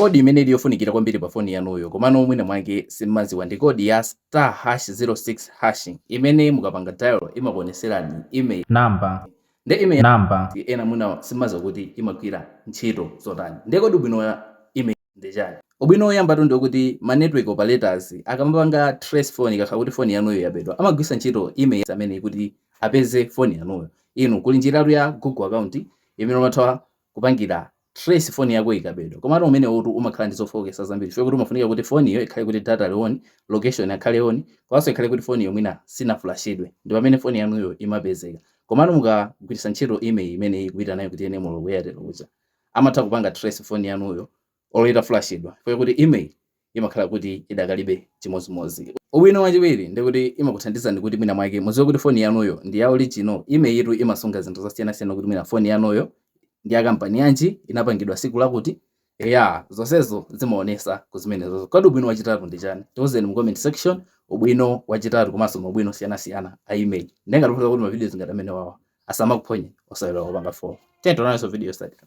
Code imene ili yofunikira kwambiri pa foni yanuyo, komano mwina mwake simmaziwa, ndi code ya *#06# imene mukapanga dial imakuoneserani IMEI number, Nde IMEI number, ena mwina simmaziwa kuti imagwira ntchito zotani. Nde kodi ubwino wa IMEI ndi chani? Ubwino woyambatu ndikuti ma network operators akamapanga trace phone, ikakhala kuti foni yanuyo yabedwa, amagwiritsa ntchito IMEI amene kuti apeze foni yanuyo. Inu kuli njiratu ya Google account imene umatha kupangira trace phone yako ikabedwa, komatu umene utu umakhala ndi zofowokesa zambiri, chifukwa kuti umafunika kuti phone iyo ikhale kuti data ali on, location akhale on, komanso ikhale kuti phone iyo mwina sinaflashidwe, ndi pamene phone yanuyo imapezeka. Komano mukagwiritsa ntchito IMEI imene ikupita nayo kuti ene mulo Airtel kuja, amatha kupanga trace phone yanuyo olo itaflashidwa, chifukwa kuti IMEI imakhala kuti idakalibe chimozimozi. Ubwino wachiwiri ndikuti imakuthandizani kuti mwina mwake mudziwe kuti foni yanuyo ndi ya original. IMEI itu imasunga zinthu zosiyanasiyana, kuti mwina foni yanuyo ndi ya kampani yanji, inapangidwa siku lakuti ya, zonsezo zimaonesa kuzimenezo. Kodi ubwino wachitatu ndi chani? Tiuzeni mu comment section ubwino wachitatu komanso maubwino osiyanasiyana a IMEI. Ndengati kuti ma videos ngati amene wawa asamakuphonye, osaiwala kupanga follow. Tiyeni tionanso video yotsatira.